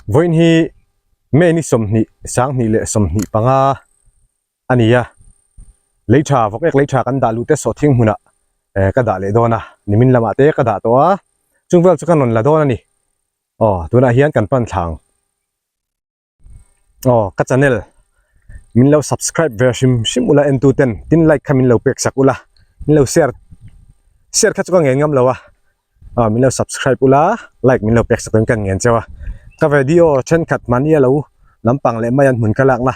Vawiin hi May ni 20 sanghnih leh 25 a ni a, lei tha vawk ek lei tha kan dah luh te sawhthing hmunah eh ka dah leh dawn a, nimin lamah te ka dah tawh a, chung vel chu ka rawn la dawn a ni. Aw tunah hian kan pan thlang. Aw ka channel min lo subscribe ve hrim hrim ula en tu ten tin like kha min lo pek sak ula min lo share share kha chu ka ngen ngam lo a aw min lo subscribe ula like min lo pek sak dawn ka ngen cheu a ka video thenkhat mahni a lo lampang leh mai an hmun ka lakna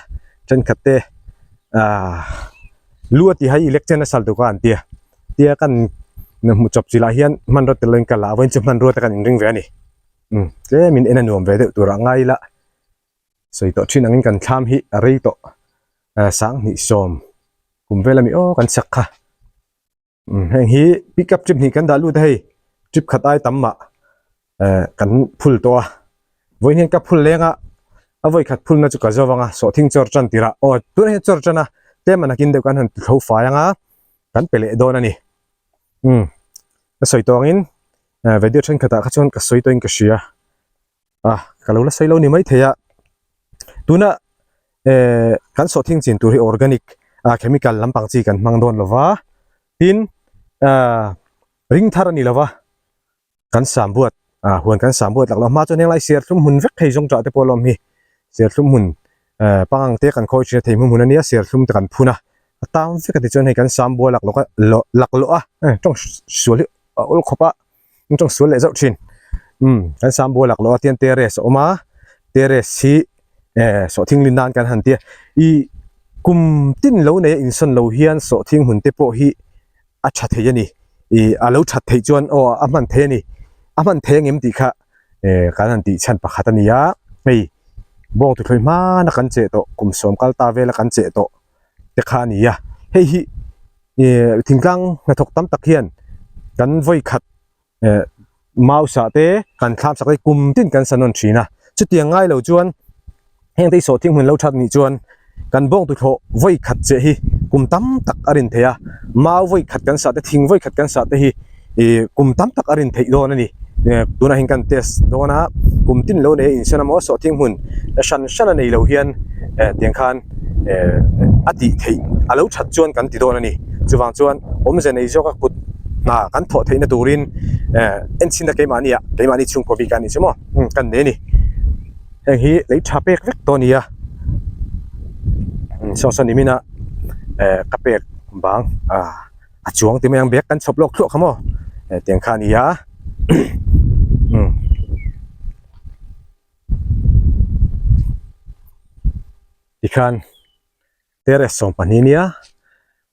thenkhat te ah lu a ti hai election a sal tur kha an tia tia kan hmu chawp chilah hian hmanraw tel in ka la a vawiin chu hmanrua te kan inring ve a ni. Umm tlemin en a nuam ve deuh tur ah ngai ila sawi tawh thin angin kan thlam hi a rei tawh eh sanghnih sawm kum vel ami aw kan sak kha umm heng hi pick up trip hnih kan dah lut a hei trip khat ai tam mah eh kan phul tawh a vawiin hian ka phul leng a a vawi khat phulna chu ka zo vang a sawhthing chawr tan tirah aw tunah hian chawr tan a tlem a nakin deuh kan han ti tho fai ang a kan pe leh dawn a ni umm ka sawi tawh angin. Eh video thenkhatah kha chuan ka sawi tawhin ka hria a ka lo la sawi lo ni maithei a tuna eh kan sawhthing chin tur hi organic ah chemical lampang chi kan hmang dawn lova tin ah ring thar a ni lova kan sam buat ah huan kan sam buat lak lo hma chuan henglai serthlum hmun vek thei zawng tah te pawh a lawm hi serthlum hmun eh pangang te kan khawi thin a thei hmun hmun a nia serthlum te kan phun a a tang vek a tichuan hei kan sam bual laklawk a laklawh a tawng sual hi. a awl khawp a an tawng sual leh zauh thin umm kan sam bual lak loh a tian terrace a awm a terrace hi eh sawhthing lin nan kan han tia ih kum tin lo nei a insawn lo hian sawhthing hmun te pawh hi a tha thei a ni ih a lo that theih chuan aw a hman thei a ni a hman thei ang em tih kha eh kan han tih chhan pakhat a ni a hei bawng tuthlawih hmana kan cheh tawh kum sawm kal ta vela kan cheh tawh te kha a ni a hei hi. Ih thingtlang hnathawk tam tak hian kan vawi khat eh mouse ah te kan thlam sak te kum tin kan sa nawn thin a chutiang ngai lo chuan heng te hi sawhthing hmun lo that nih chuan kan bawng tuthlawh vawi khat chiah hi kum tam tak a rin theih a mau vawi khat kan sah te thing vawi khat kan sah te hi ih kum tam tak a rin theih dawn a ni eh tunah hian kan test dawn a kum tin lo nei a insawn a maw sawhthing hmun hran hran a nei lo hian eh tiang khan eh a tih theih a lo that chuan kan ti dawn a ni chuvang chuan awmze nei zawk a kut hna kan thawh theihna turin eh enchhin na keimahni ah keimahni chhungkaw bik a nih chu maw kan nei a ni heng hi lei tha pek vek tawh a ni a saw saw nimin a eh ka pek bang ah. a chuang ti mai ang bag kan chhawp lawk thluah kha maw eh tiang kha a ni a umm tikhan terrace 12 nia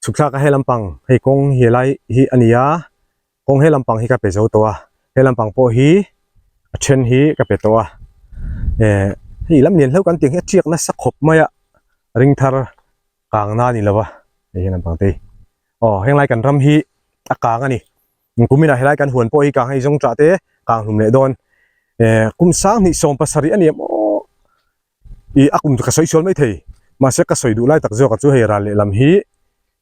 chhuk thlak a he lampang hei kawng hi helai hi a ni a kawng he lampang hi ka pe zo tawh a he lampang pawh hi a then hi ka pe tawh a eh hei lam lian hlauh kan tih ang hi a tiak nasa khawp mai a ring thar. Kang na a ni lo a, hei hian lampang te hi aw henglai kan ram hi a kang a ni kuminah helai kan huan pawh hi kang hei zawng tah te kang hlum leh dawn eh kum sanghnih 70 a ni em aw ih a kum chu ka sawi sual mai thei mahse ka sawi duh lai tak zawk a chu hei ral lehlam hi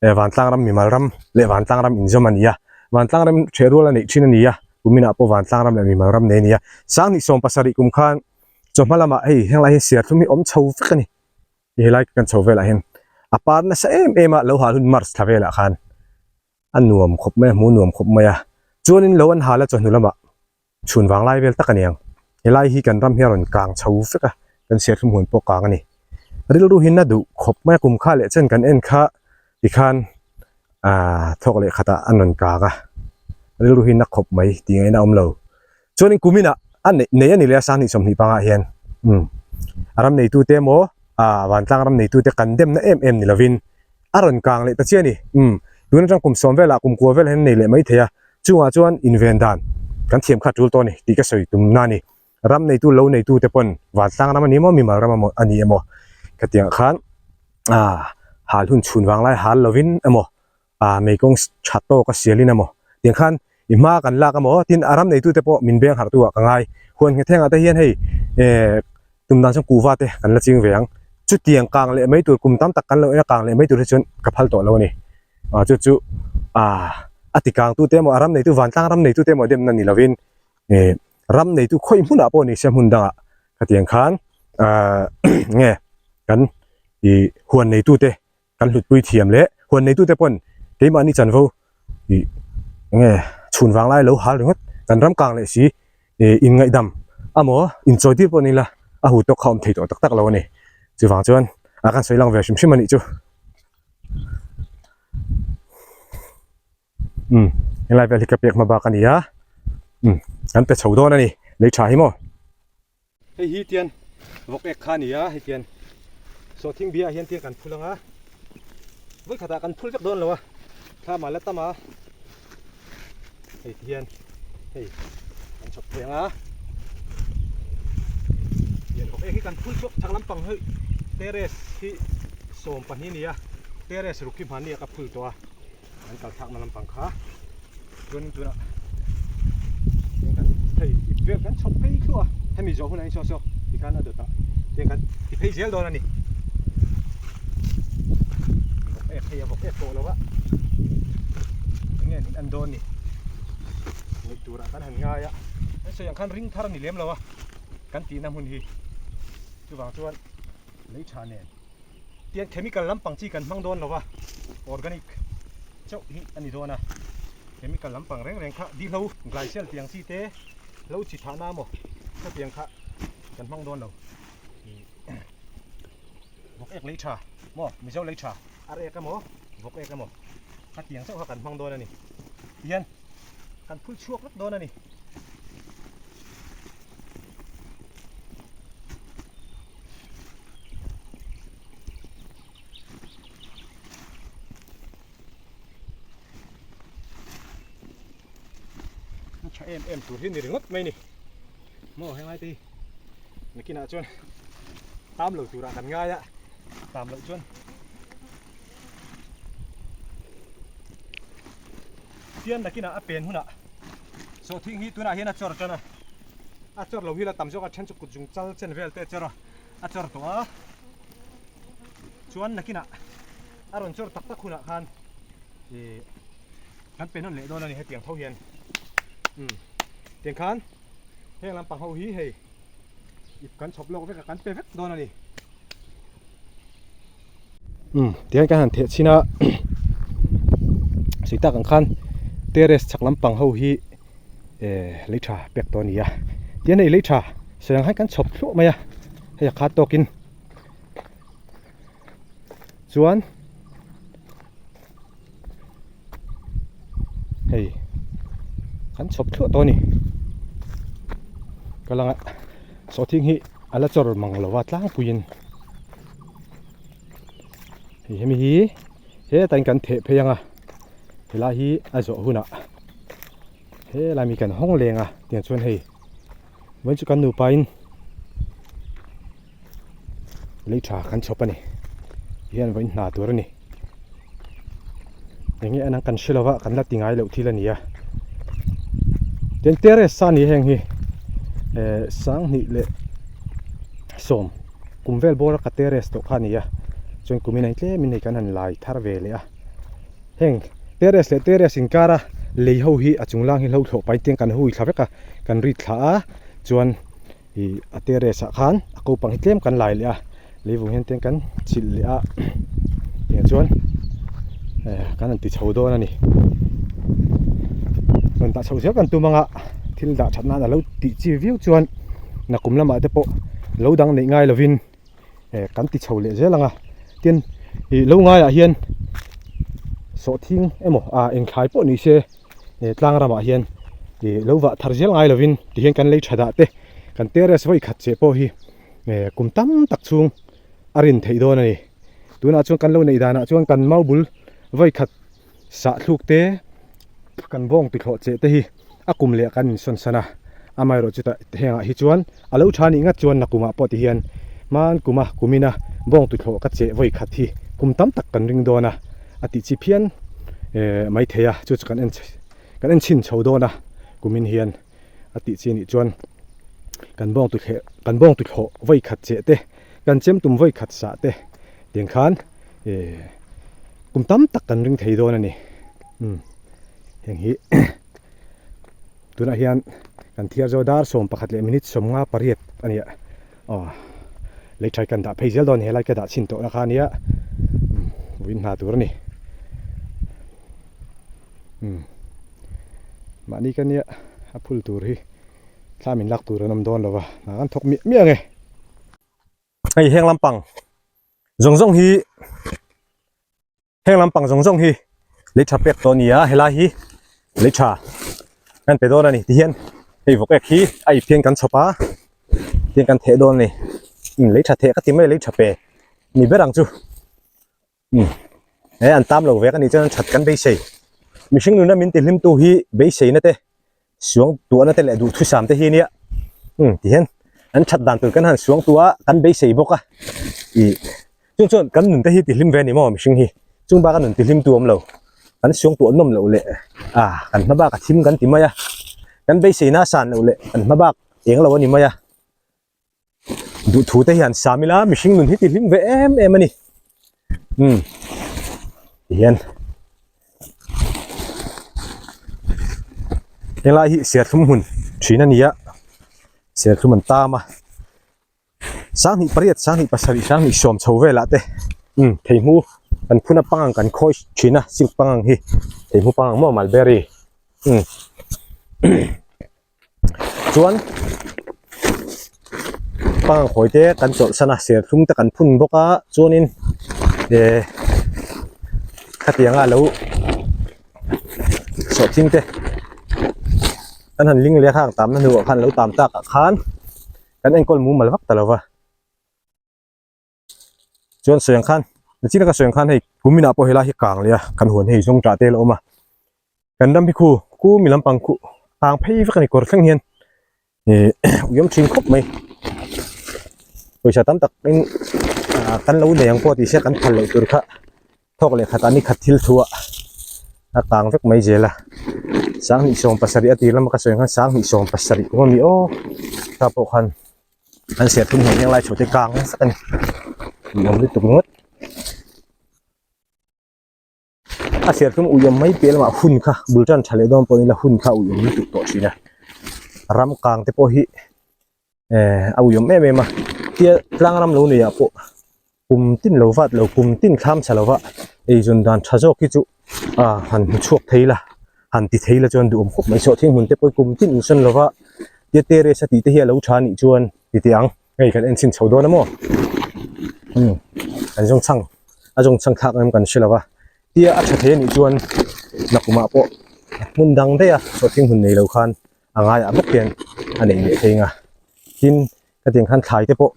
eh vantlang ram mimal ram leh vantlang ram inzawm a ni a vantlang ram ṭheh rual a neih ṭhin a ni a kuminah pawh vantlang ram leh mimal ram nei a ni a sanghnih 70 kum khan chawhma lamah hei henglai hi serthlum hi awm chho vek a ni. Helai kan chho velah hian a par nasa em em a lo hal hun March thla velah khan a nuam khawp mai a hmuh nuam khawp mai a chuanin lo an hal a chawhnu lamah chhun vang lai vel tak a ni ang helai hi kan ram hi a rawn kang chho vek a kan serthlum huan pawh kang a ni rilru hi na duh khawp mai a kum kha leh chen kan en kha tikhan aaa thawk leh khatah an rawn kang a rilru hi na khawp mai tih ngaihna a awm lo. Chuanin kuminah a neih nei a ni leh a sanghnih 25 ah hian umm a ram neitute emaw ah vantlang ram neitute kan demna em em ni lovin a rawn kang leh ta chiah a ni umm tun atang kum sawm velah kum kua velah hian a nei leh mai thei a chungah chuan inven dan kan thiam kha a tul tawh a ni tih ka sawi tumna a ni ram neitu lo neitute pawn vantlang ram a ni emaw mimal ram emaw a ni emaw khatiang khan ah hal hun chhun vang lai hal lovin emaw ah mei kawng tha tawk a sialin emaw tiang khan i hma kan lak emaw tin a ram neitute pawh min beng harh tu ah ka ngai huan nghet hengah te hian hei eh tum dan chuan kuhva te kan la ching ve ang chutiang kang leh mai tur kum tam tak kan lo en a kang leh mai tur hi chuan ka phal tawh lo a ni ah chu chu ah a ti kang tute emaw a ram neitu vantlang ram neitute emaw demna ni lovin eh ram neitu khawi hmunah pawh ni se hmun dangah. Khatiang khan ahh nge kan ih huan neitute kan hlutpui thiam leh huan neitute pawn keimahni chanvo ih nge chhun vang lai lo hal ringawt kan ram kang leh si ih inngaihdam amaw inchawi tir pawh ni ila a hu tawk kha a awm thei tawh tak tak lo a ni. Chuvang chuan a kan sawi lang ve hrim hrim a nih chu. Umm helai vel hi ka pek hma bak a ni a umm kan pe chho dawn a ni lei tha hi maw. Hei hi tian vawk ek kha a ni a hei tian sawhthing biaah hian tiang kan phul ang a vawi khatah kan phul vek dawn lo a thla mah la tam a hei ti hian hei kan chhawp thei ang a tian vawk ek hi kan phul chhuak chak lampang hei terrace hi 12 a ni a terrace ruk hi hmanni ah ka phul tawh a. An kal thlakna lampang kha chuanin tunah heng kan hei ip vel kan chhawp phei thluah a, hemi zawh hunah hian saw saw tikhan a dawtah heng kan ti phei zel dawn a ni. Vawk ek hei a vawk ek tawh lo a, eng nge an in an dawn ni ngaih turah kan han ngai a, an sawi ang khan ring thar a ni lem lo a kan tihna hmun hi chuvang chuan lei tha nen. Tiang chemical lampang chi kan hmang dawn lo a, organic chauh hi a ni dawn a, chemical lampang reng reng kha dihlo glycel tiang chi te hlo chi thahna emaw khatiang kha kan hmang dawn lo. Vawk ek lei tha maw Mizo lei tha ar ek emaw vawk ek emaw khatiang chauh kha kan hmang dawn a ni. Tihian kan phul chhuak vek dawn a ni. Tha em em tur hi ni ringawt mai ni maw henglai te hi nakinah chuan tam lo turah kan ngai a tam loh chuan Tian nakinah a pen hunah sawhthing hi tunah hian a chawr tan a, a chawr lo hi la tam zawk a then chu kut zung chal chen vel te a chawr a, a chawr tawh a chuan nakinah a rawn chawr tak tak hunah khan ih kan pe nawn leh dawn a ni hetiang tho hian umm tiang khan heng lampang ho hi hei ip kan chhawp lawk vek a kan pe vek dawn a ni. Umm tihian kan han theh chhin a sawi tak ang khan terrace chhak lampang ho hi eh lei tha pek tawh a ni a tihian hei lei tha sawi ang khan kan chhawp thluah mai a hei a khat tawkin chuan hei kan chhawp thluah tawh a ni ka langa sawhthing hi a la chawr mang lo va tlangpuiin hei hemi hi hetain kan theh phei ang a helai hi a zawh hunah helai mi kan hawng leng a tiang chuan hei vawiin chu kan nupain lei tha kan chhawp a ni hian vawiin hna tur a ni eng nge anang kan hre lova kan la ti ngai loh thil a ni a tin terrace sa ni heng hi eh sanghnih leh sawm kum vel bawr a ka terrace tawh kha a ni a chuan kum in a tlem in hei kan han lai thar ve leh a heng terrace leh terrace inkar a lei ho hi a chung lang hi hlo thlawh pai te kan hui thla vek a kan rit thla a chuan. Ih a terrace ah khan a ko pang hi tlem kan lai leh a leivung hian tlem kan chilh leh a tiang chuan eh kan han ti chho dawn a ni rawn dah chhoh zel kan tum anga thil dah that nan a lo tih chi viau chuan nakum lamah te pawh lo dang neih ngai lovin eh kan ti chho leh zel ang a tin ih lo ngaiah hian sawhthing emaw ah engthlai pawh ni se eh tlang ramah hian ih lo vah thar zel ngai lovin tihian kan lei tha dah te kan terrace vawi khat che pawh hi eh kum tam tak chhung a rin theih dawn a ni tunah chuan kan lo neih danah chuan kan mau bul vawi khat sah thluk te kan bawng tithlawh che te hi a kum leh kan insawn san a amaherawh chutah hengah hi chuan a lo tha nih ngat chuan nakumah pawh tihian hman kuma kumina bawng tuthlawh ka cheh vawi khat hi kum tam tak kan ring dawn a a tih chi phian eh maithei a chu chu kan en kan en chhin chho dawn a kumin hian a tih chi anih chuan kan bawng tuthleh kan bawng tuthlawh vawi khat cheh te kan chem tum vawi khat sah te tiang khan eh kum tam tak kan ring thei dawn a ni umm heng hi tunah hian kan thiar zo dar 11 leh minute 58 a ni a. Aw lei tha kan dah phei zel dawn helai ka dah chhin tawh na kha ania vawiin hna tur a ni umm mahni ka nia a phul tur hi thla min lak tur an awm dawn lo va hna kan thawk miah miah ang e. Hei heng lampang zawng zawng hi heng lampang zawng zawng hi lei tha pek tawh a ni a helai hi lei tha kan pe dawn a ni tihian hei vawk ek hi a ip hian kan chhawp a tihian kan theh dawn a ni umm lei tha theh ka ti mai lei tha pe ni ber ang chu umm he an tam lo vek a nih chuan an that kan beisei mihring nuna min ti hlim tu hi beisei na te suang tuahna te leh duhthusam te hi ania umm tihian an that dan tur kan han suang tua kan beisei bawk a ih chung chuan kan nun te hi ti hlim ve a ni maw mihring hi chung bak a nun ti hlim tu awm lo kan suang tuah nawm loh leh ah kan hma bak a thim kan ti mai a kan beisei na a san loh leh kan hma bak eng lo a ni mai a. Duhthu te hian sam ila mihring nun hi ti hlim ve em em a ni. Umm tihian helai hi serthlum hmun thin a ni a serthlum an tam a sanghnih pariat sanghnih pasarih sanghnih sawm chho velah te umm theihmu kan phun a pangang kan khawi thin a silk pangang hi theihmu pangang maw mulberry umm. Chuan pang hawi te kan chawlh san a serthlum te kan phun bawk a chuanin eh khatianga lo sawhthing te kan han ling leh a khang tamna hnuah khan lo tam takah khan kan enkawl mumal vak ta lo va. Chuan sawi ang khan nachin ka sawi ang khan hei kumin ah pawh helai hi kang leh a kan huan hei zawng tah te a la awm a kan ram hi khu khu mi lampang khu kang phei vek a ni kawr thleng hian ih ui awm thin khawp mai pawisa tam tak in ah kan lo nei ang pawh tih se kan phal loh tur kha thawk leh khat ah ni khat thil thu ah a kang vek mai zel a sanghnih 70 a tir lama ka sawi ang khan sanghnih 70 kum ami aw ta pawh khan. An serthlum hmuh hian lai chho te kang nasa a ni ui awm lutuk ngawt a serthlum ui awm mai piah lamah hun kha bul tan tha leh dawn pawh nila hun kha ui awm lutuk tawh thin a ram kang te pawh hi eh a ui awm em em a tia tlang ram lo nei ah pawh kum tin lo vat lo kum tin thlam chha lova eizawn dan tha zawk hi chu ah han hmu chhuak thei la han ti thei la chuan duhawm khawp mai sawh thing hmun te pawh kum tin insawn lova tia terrace a tih te hi a lo tha anih chuan ti teh ang hei kan en chhin chho dawn a maw umm an zawng chhang a zawng chhang thlak em kan hre lova tia a tha thei anih chuan nakumah pawh hmun dang daih a sawh thing hmun nei lo khan a ngaiah bawk hian a neih leh thei ang a tin Hetiang khan thlai te pawh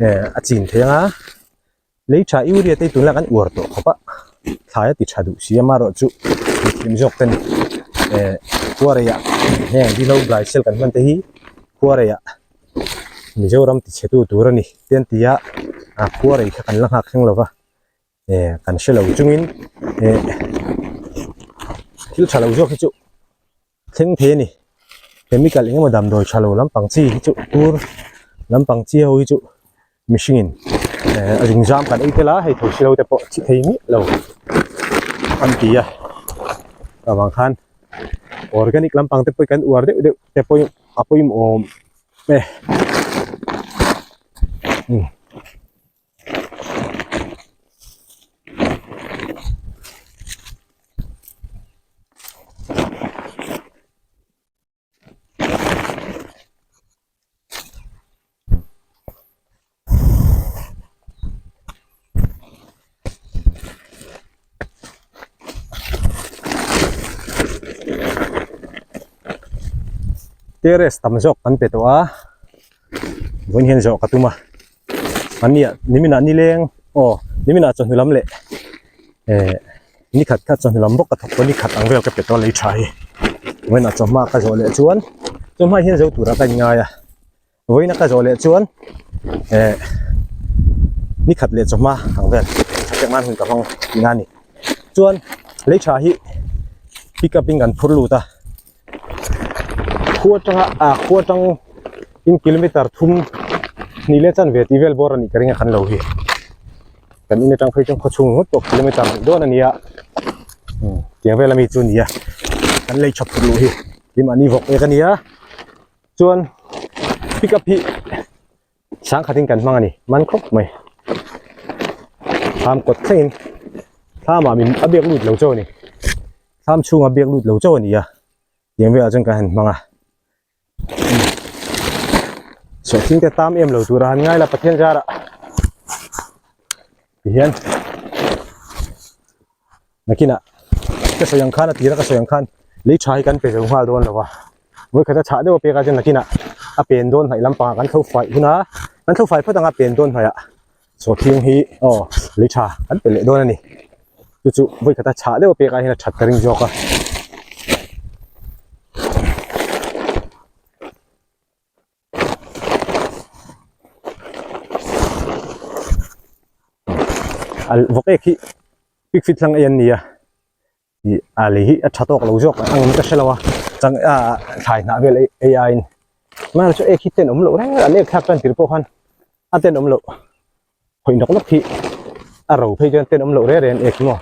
eh a chin thei ang a, lei tha urea te hi tunlai kan uar tawh khawp a, thlai a ti tha duh si a amaherawhchu mithiam zawk ten eh khuareiah heng dilo blaisel kan hman te hi khuareiah Mizoram ti chhe tu tur a ni te an ti a, a khuarei kha kan la nghak thleng lo va eh kan hre lo chungin eh thil tha lo zawk hi chu. Thleng thei a ni. Chemical eng emaw damdawi tha lo lampang chi hi chu tur lampang chi ho hi chu mihringin eh a zungzam kan ei tel a hei tho silo te pawh chi thei miah lo an ti a avang khan organic lampang te pawh kan uar deuh deuh te pawh a pawimawh e. Terrace tam zawk kan pe tawh a vawiin hian zawh ka tum a ania niminah nileng aw niminah chawhnu lam leh eh nikhat kha chawhnu lam bawk ka thawk pawh nikhat ang vel ka pe tawh a lei tha hi vawiinah chawhma ka zawh leh chuan chawhma hian zo turah ka inngai a vawiina ka zawh leh chuan eh nikhat leh chawhma ang vel thatek nan hun ka hmang tihna a ni chuan lei tha hi pick up in kan phur lut a khua atanga ah khua atang in kilometer thum hnih leh chanve tih vel bawr a nih ka ring a kan lo hi kan in atang phei chuan khaw chhung ngawt pawh kilometer hnih dawn a ni a umm tiang vel ami chu a ni a kan lei tha phur luh hi keimahni vawk ek a ni a chuan pick up hi. Sangkhatin kan hmang a ni man khawp mai. Thlam kawt thlengin thlamah min a biak lut lo chauh a ni. Thlam chhunga biak lut lo chauh a ni a, tiang velah chuan kan han hmang a. Sawhthing te tam em lo tura han ngai la Pathian zarah tihian nakinah ka sawi ang khan a tira ka sawi ang khan lei tha hi kan pe zo nghal dawn lo va vawikhat a chhah deuh a pek ah chuan nakinah a pen dawn hnaih lampangah kan tho fai hun a kan tho fai phawt ang a pen dawn hnaih ah sawhthing hi aw lei tha kan pe leh dawn a ni chu chu vawikhat a chhah deuh a pek ah hian a that ka ring zawk a. A vawk ek hi pik fit hlang ei an ni a ih a lei hi a tha tawk lo zawk ang in ka hre lo a chang ah thlai hnah vel ei ei aiin mahse chu ek hi ten awm loh reng an ek thlak tan tir pawh khan a ten awm loh hawi nawk nawk hi a ro phei chuan ten awm loh reng reng an ek maw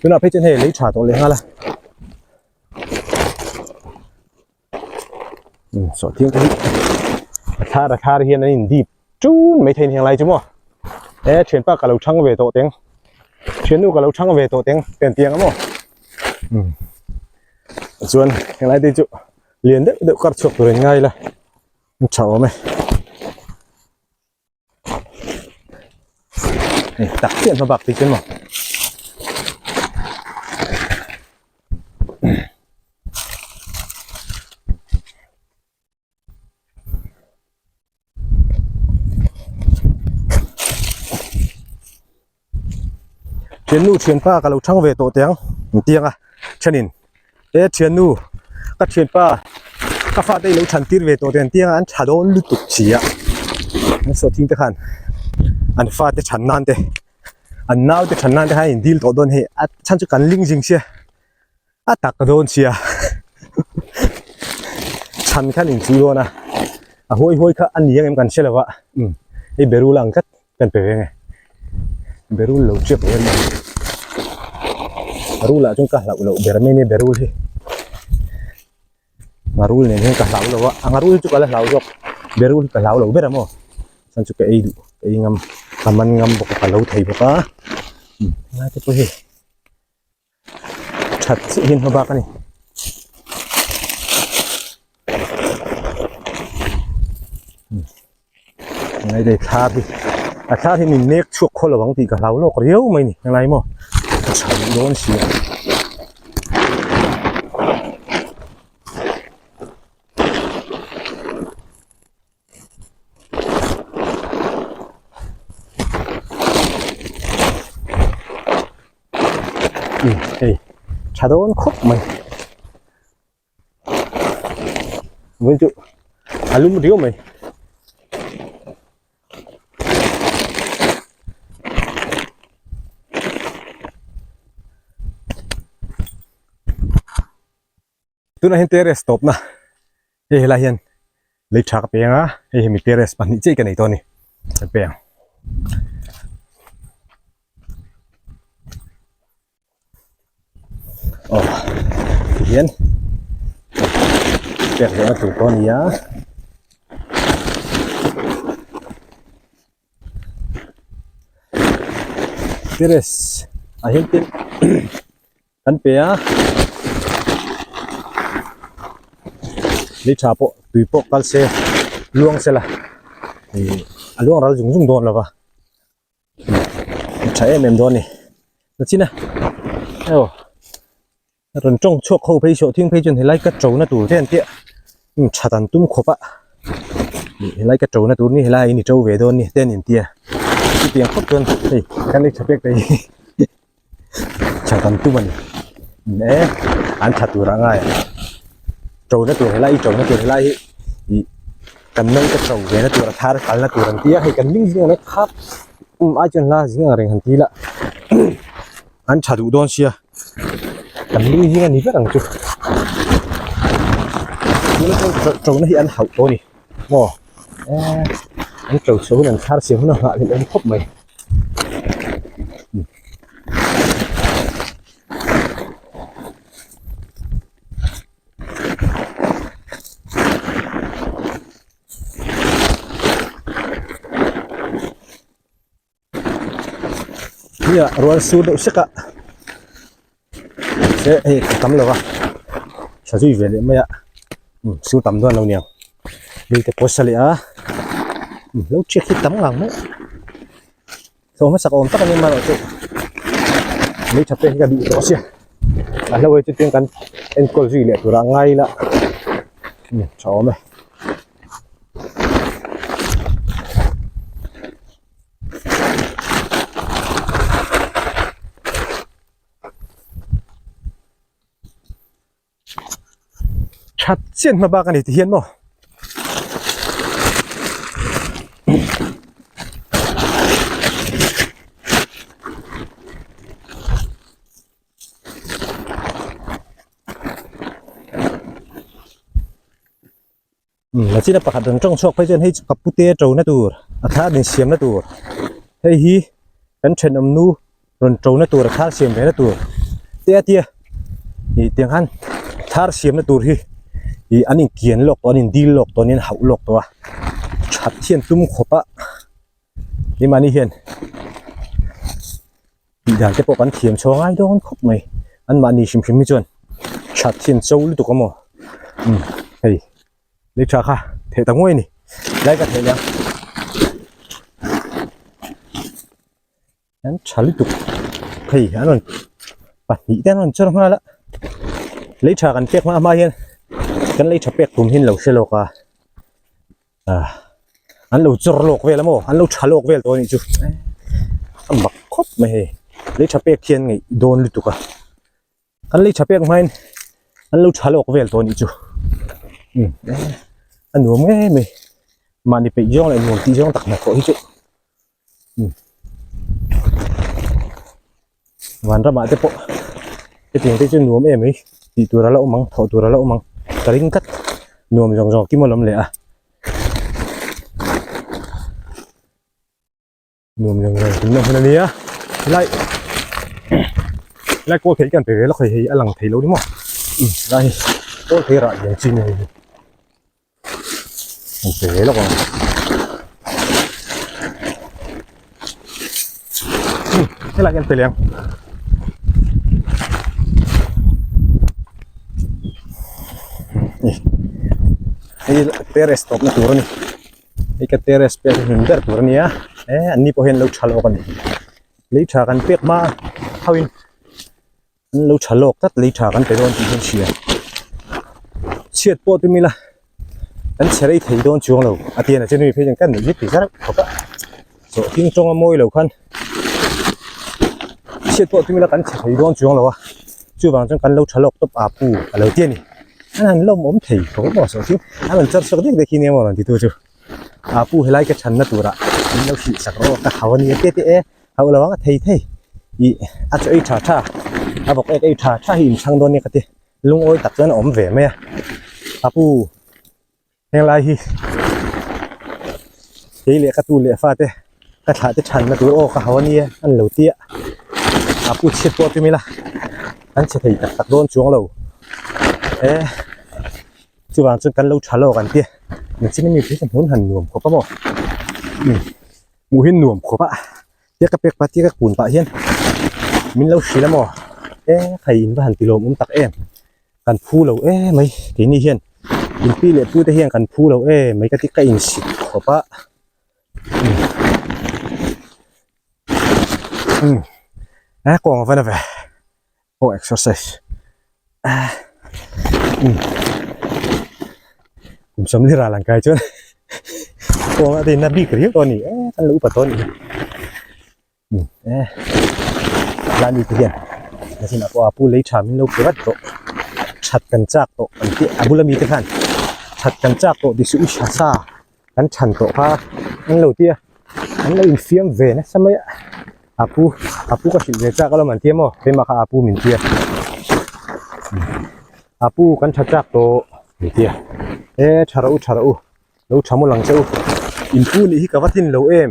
tunah phei chuan hei lei tha tawh leh nghal a. Sawhthing te hi a thar a thar hian an in dip tun mai thei a ni ang lai chu maw e thianpa ka lo chhang ve tawh teng thiannu ka lo chhang ve tawh teng pen tiang a maw um chuan helai te chu lian deuh deuh kar chhuak tur in ngai la an tha awm e. Hei tak chiah hma bak tih chu maw. Thiannu thianpa ka lo chhang ve tawh teh ang an ti ang a thenin e thiannu ka thianpa ka fate i lo chhan tir ve tawh teh an ti ang a an tha dawn lutuk si a an sawhthing te khan an fate chhan nan te an nau te chhan nan te khan an in dil tawh dawn hei a chhan chu kan ling zing sia a tak dawn sia chhan khan in chu dawn a a huai huai kha a ni ang em kan hre lo a umm hei berul ang tlat kan pe ve nge berul lo chep ve mai rul ah chuan ka hlauh loh ber mai nia berul hi ngarul nen hian ka hlau lo a a ngarul hi chu ka la hlau zawk berul hi ka hlau lo ber a maw chuan chu ka ei duh ka ei ngam ka man ngam bawk a ka lo thei bawk a helai te pawh hi. That chiah hian hma bak a ni. Ngai dei thlar hi a thlar hi min nek chhuak khaw lo ang tih ka hlau lawk riau mai ni helai maw a tha duh dawn si a. Hei tha dawn khawp mai vawiin chu a lum riau mai. Tunah hian terrace tawpna hei helai hian lei tha ka peng a hei hemi terrace pahnih chiah ka nei tawh a ni ka peng. Aw tihian pek zawhna tur pawh a ni a. Terrace ah hian tin Kan pe a, lei tha pawh tui pawh kal se luang se la ih a luang ral zung zung dawn lo va a tha em em dawn a ni nachin a aw rawn tawng chhuak ho phei sawh thing phei chuan helai ka to na tur te an tia that an tum khawp a ih helai ka to na tur ni helai in i to ve dawn ni te an intia chutiang khawp chuan hei kan lei tha pek te hi. Tha kan tum a ni e an tha tur a ngai a to na tur helai i to na tur helai hi ih kan nau te to ve na tur a thar kal na tur an ti a hei kan ling zing ang khap um ai chuan hla zing ang reng han ti ila an tha duh dawn sia kan ling zing a ni vek ang chu tuna chuan to na hi an hauh tawh a ni maw an to chho hun an thar siam hun a nghah hlelh awm khawp mai. Nia rual sur deuh sek a se hei a tam lo a tha zui ve leh mai a umm sur tam dawn lo niang lui te pawh sa leh a umm lo chiak hi tam ngang mai thlawh hmasak awm tak a ni amaherawh chu lei tha pek hi ka duh tawh sia a hlo hi chu tiang kan enkawl zui leh turah ngai ila umm tha awm e. That chian hma bak a ni ti hian maw. Nachina pakhat rawn tawng chhuak phei chuan hei chu ka pute to na tur a thar in siam na tur hei hi kan thenawm nu rawn to na tur a thar siam ve na tur te a tia ih tiang khan thar siam na tur hi ih an inkian lawk tawh an indil lawk tawh an hauh lawk tawh a that hian tum khawp a keimahni hian tih dan te pawh kan thiam chhuak ngai dawn khawp mai anmahni hrim hrim hi chuan that hi an cho lutuk a maw umm hei lei tha kha theh ta nguai a ni lai ka theh leh ang an tha lutuk hei an rawn pahnih te an rawn chawr nghal a lei tha kan pek hma hma hian kan lei tha pek tum hi an lo hre lawk a. Ah an lo chawr lawk vel a maw an lo tha lawk vel tawh a nih chu a mak khawp mai hei lei tha pek hian ngaih dawn lutuk a kan lei tha pek hmain an lo tha lawk vel tawh a nih chu um a nuam ngei mai mahni peih zawng leh nuam tih zawng tak hnathawh hi chu um vanramah te pawh hetiang te chu nuam em mai tih tur a la awm ang thawh tur a la awm ang ka ring tlat nuam zawng zawng kim a lawm leh a nuam zawng zawng kim na hun a nia helai helai kawl thei kan pe ve lawk hei hei a lang thei lo ni maw um helai hi kawl thei rah lian chi a ni hei hi. An pe ve lawk ang. Hmm, helai kan pe leh ang. Hei terrace tawpna tur a ni. Hei ka terrace pek hi hmun ber tur a nia. E an ni pawh hian lo tha lawk a ni. Lei tha kan pek hma hauhin An lo tha lawk tlat lei tha kan pe dawn tih hi an hria. Chhiat pawh tum ila kan chhe rei thei dawn chuang lo a ti a ni. Chumi phei chuan ka nuih ti zar khawp a. Sawhthing tawng a mawi lo khan chhiat pawh tum ila kan chhe thei dawn chuang lo a. Chuvang chuan kan lo tha lawk tawp a pu a lo ti a ni. An han lawm awm thei khawp maw sawhthing an rawn char chhuak dek dek hi nia maw rawn ti tu chu. A pu helai ka chhanna turah min lo hrilh sak rawh ka hau a ni a ti a ti e. Hauh lo ang a thei thei ih a chaw ei tha tha a bawk ek ei tha tha hi inchhang dawn nia ka ti lungawi tak chuan a awm ve mai a a pu heng lai hi kei leh ka tu leh fa te ka thlah te thanna tur aw ka hau a nia an lo ti a a pu chhiat pawh tum ila an chhe thei tak tak dawn chuang lo e chuvang chuan kan lo tha lawk an tia engchin emaw phei chu hmun han nuam khawp a maw umm. Hmuh hi nuam khawp a, tia ka pek pah tia ka kun pah hian min lo hrilh a maw e hei in va han ti lawmawm tak em kan phu lo em mai keini hian in pi leh pu te hian kan phu lo em mai ka ti ka insit khawp a umm a kawng a va na ve aw exercise ah umm kum sawmli ral ang kai chuan kawng a rin a bik riau tawh a ni e kan lo upa tawh a nih hi umm e lai mi te hian nachinah pawh a pu lei tha min lo pe vat tawh that kan chak tawh an tih a bula mi te khan that kan chak tawh ti suh i tha sa kan chhan tawh kha an lo tia an lo infiam ve nasa mai a a pu a pu ka hrilh ve chak alawm an tia maw keimah kha a pu min tia a pu kan tha chak tawh min tia e tha rawh u tha rawh u lo tha maw lang che u in pu nih hi ka va tlin lo em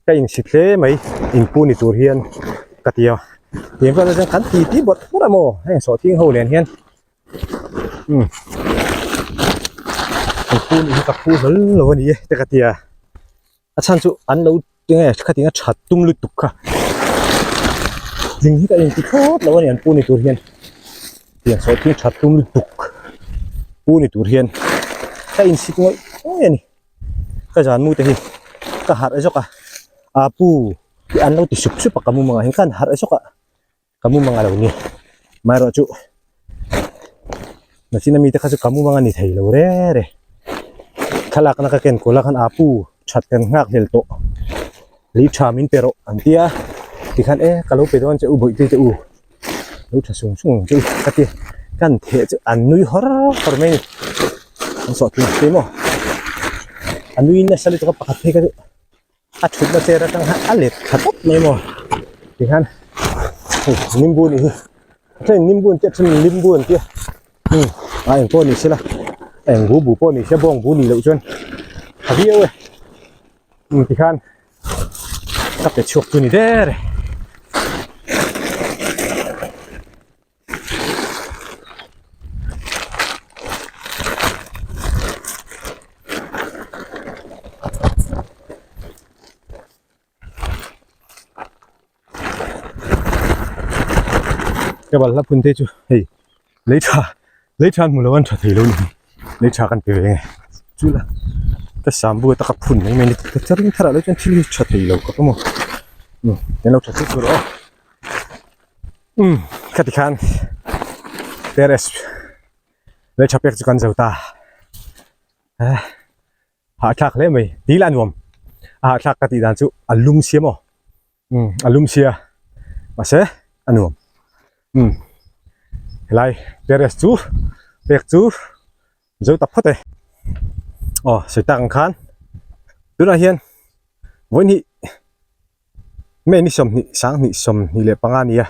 ka insit hle mai in pu ni tur hian ka tia tiang vel chuan kan ti ti bawrh bawrh a maw heng sawhthing ho nen hian. Umm an pu nih hi ka phu hlawl lo a ni e te ka ti a a chhan chu an lo. Tinge khatinga that tum lutuk kha ding hi ka inti thlawt lo a ni an pu ni tur hian tiang sawi thing that tum lutuk pu ni tur hian ka insit ngawih ngawih a ni ka zan mu te hi ka harh zawk a aa pu tih an lo ti sup sup a ka mumangah hian ka han harh zawk a. Ka mumang a lo ni. Amaherawhchu nachin ami te kha chu ka mumang a ni thei lo re re. Thlalakna ka ken kual a khan Apu that kan nghak hlel tawh. Lei tha min pe rawh an ti a. Tikhan e ka lo pe dawn che u bawihte che u. Lo tha sung sung ang che u ka ti. Kan theh chu an nui hawr hawr mai a ni. An sawh tling teh maw. A nui nasa lutuk a pakhat phei kha chu. A thutna chair atang khan a let thla tawp mai maw tikhan hei nimbu nih hi a then nimbu an tia a then limbu an tia umm a eng pawh ni sela a eng bu bu pawh ni se bawng bu nih loh chuan tha viau e umm tikhan ka pe chhuak chu ni der e. Ka balhla phun te chu hei lei tha lei tha an hmu lo an tha thei lo ni lei tha kan pe ve nge chu la ka sambu a taka phun mai mai ni ka charing thar ah lo chuan thil hi tha thei lo khawp a maw umm kan lo tha thei tur aw. Umm khati khan terrace lei tha pek chu kan zo ta eh hahthlak hle mai dil a nuam a hahthlak ka tih dan chu a lum sia maw umm a lum sia mahse a nuam umm helai terrace chu pek chu zo tak phawt e aw sawi tak ang khan tunah hian vawiin hi. May ni 20 sanghnih 25 a ni a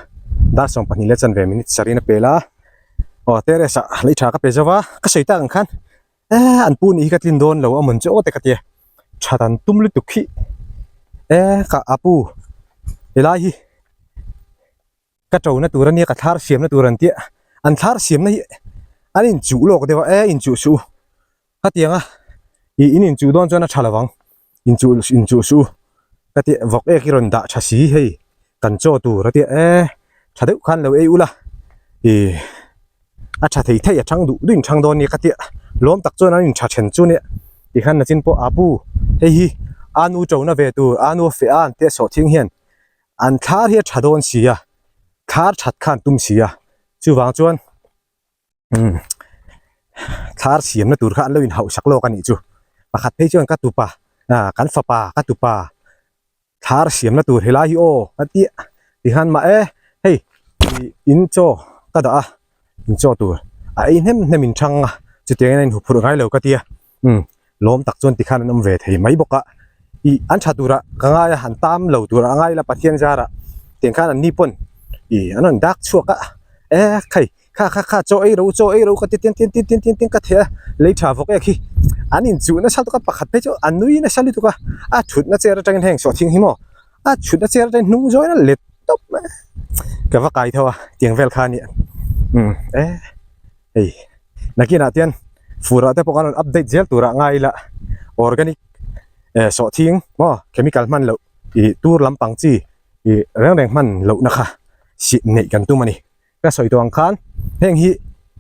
dar 12 leh chanve minute sarih in a pel a aw terrace ah lei tha ka pe zo va ka sawi tak ang khan eh an pu nih hi ka tlin dawn lo a mawn chu aw te ka tia that an tum lutuk hi eh ka a pu helai hi ka to na tur ania ka thlar siam na tur an tia an thlar siam na hi an inchuh lawk deuh a e inchuh suh u khatiang a ih in inchuh dawn chuan a tha lovang inchuh inchuh suh u ka tia vawk ek hi rawn dah tha si hei kan chaw tur a tia e tha deuh khan lo ei ula ih a tha thei thei a thang duh duh in thang dawn nia ka tia lawm tak chuan an intha then chu nia tikhan nachin pawh a pu hei hi a nu to na ve tur a nu a feh a an tia sawhthing hian. An thlar hi a tha dawn si a, thlar that khan tum si a, chuvang chuan umm thlar siamna tur kha an lo inhauhsak lawk a nih chu. Pakhat phei chuan ka tupa ah kan fapa ka tupa thlar siamna tur helai hi aw a ti a tikhan mah e hei ih in chaw ka dah a in chaw tur a ei hnem hnem in thang a chutiangin a inhuphurh ngai lo ka ti a umm lawm tak chuan tikhan an awm ve thei mai bawk a ih an tha turah ka ngai a an tam lo turah a ngai ila Pathian zarah tiang khan an ni pawn ih an rawn dak chhuak a e khai kha kha kha chaw ei ro chaw ei ro ka ti tiang tiang tiang tiang tiang tiang ka theh a lei tha vawk ek hi an inchuh nasa lutuk a pakhat phei chu a nui nasa lutuk a a thutna chair atangin heng sawhthing hi maw a thutna chair atangin hnung zawin a let tawp mai a ka va kai tho a tiang vel kha a nia umm e. Hei nakinah tian furah te pawh kan rawn update zel turah ngai ila organic eh sawhthing maw chemical hman loh ih tur lampang chi ih reng reng hman lohna kha sih neih kan tum a ni. Ka sawi tawh ang khan heng hi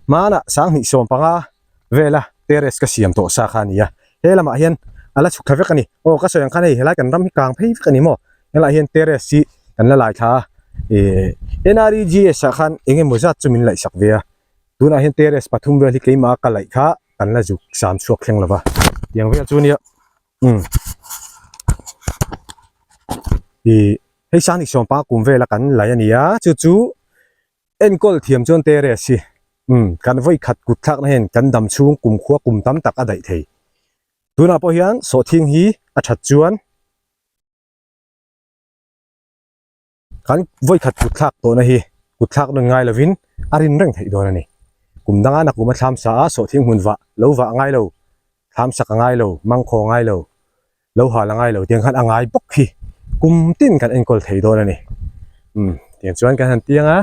hmanah sanghnih 15 vela terrace ka siam tawh sa kha a ni a, he lamah hian a la chhuk thla vek a ni. Aw ka sawi ang khan hei helai kan ram hi kang phei vek a ni maw helaiah hian terrace hi kan la lai thla a ih N_R_E_G_S ah khan eng emaw zat chu min laihsak ve a. Tunah hian terrace pathum vel hi keimah ka laih kha kan la zuk sam chhuak thleng lova tiang vel chu nia umm ih hei sangni sawmpa kum vela kan laih a ni a chu chu enkawl thiam chuan terrace hi umm kan vawi khat kut thlakna hian kan dam chhung kum khua kum tam tak a daih thei tunah pawh hian sawhthing hi a that chuan. Kan vawikhat kut thlak tawhna hi kut thlak nawn ngai lovin a rin reng theih dawn a ni. Kum danga nakum a thlam sa a, sawhthing hmun vah lo vah a ngai lo, thlam sak a ngai lo, mangkhaw a ngai lo, lo hal a ngai lo tiang khan a ngai bawk hi kum tin kan enkawl thei dawn a ni. Umm tiang chuan kan han tiang a,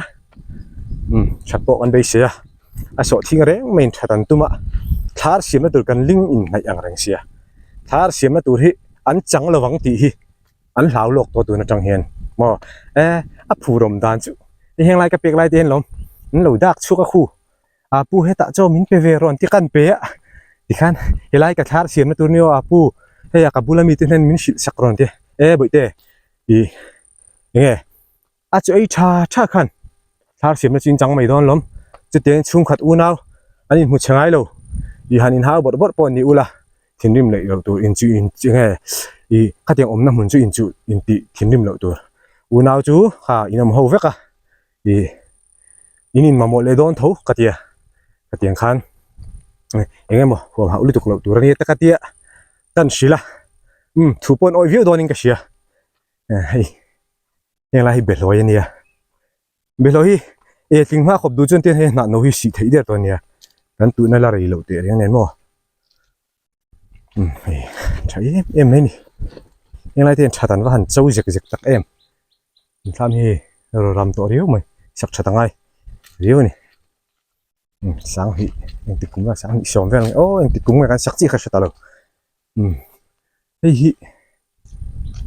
umm that pawh kan beisei a, a sawhthing reng maiin that an tum a, thlar siamna tur kan ling inhnaih ang reng sia, thlar siamna tur hi an chang lovang tih hi. An hlau lawk tawh tun atang hian maw e a phurawm dan chu hei heng lai ka pek lai te hian lawm an lo dak chhuak a khu a pu hetah chaw min pe ve rawn ti kan pe a tikhan helai ka thlar siamna tur nia a pu hei a ka bula mite hian min hrilh sak rawn ti e bawihte ih enge A chu ei tha tha khan thlar siamna chu in chang mai dawn lawm. Chutiang chhungkhat unau an inhmu chhe ngai lo. I han inhau bawrh bawrh pawh ni ula thinrim leh loh tur in chu in enge i khatiang awmna hmun chu in chu in tih thinrim loh tur. Unau chu kha in awm ho vek a i in in mamawh leh dawn tho ka tia. Khatiang khan eng emaw huam hauh lutuk loh tur a nia ta ka tia tan hrilh a umm thu pawh an awih viau dawnin ka hria hei. Heng lai hi behlawi a nia behlawi hi e tling hma khawp duh chuan tian hei hnah no hi sih theih der tawh a nia kan tuhna la rei loh teh reng nen maw umm hei tha em em mai a ni heng lai te hian that an va han cho zek zek tak em thlam hi ram tawh riau mai sak that a ngai riau a ni umm sanghnih engtik kum nge sanghnih sawm vel ang aw engtik kum nge kan sak chiah kha hre ta lo umm hei hi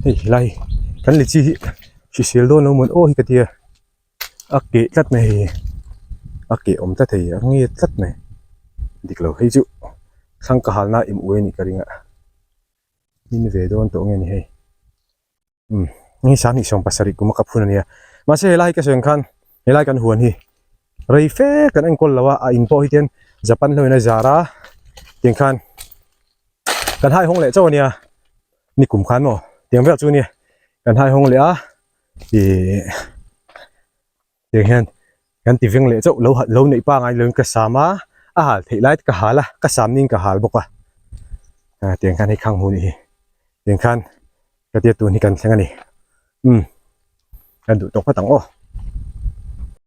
hei helai kan lichi hi hrisel dawn lo mawn aw hi ka tia a keh tlat mai hei a keh awm tlat hei a nge tlat mai dik lo hei chu thlang ka halna im uai a nih ka ring a hmin ve dawn tawh nge ni hei. Umm hei 27 kum a ka phun a nia mahse helai ka sawi ang khan helai kan huan hi rei fe kan enkawl lo a a in pawh hi tian Japan hlawin a zar a tiang khan kan hai hawng leh chauh a nia ni kum khan maw tiang vel chu a nia kan hai hawng leh a ihh tiang hian kan ti veng leh chauh lo lo neih pangai lo in ka sam a a hal theih lai te ka hal a ka sam ning ka hal bawk a ah tiang khan hei khang hu nih hi tiang khan ka tia tun hi kan thleng a ni umm kan duh tawk phawt ang aw.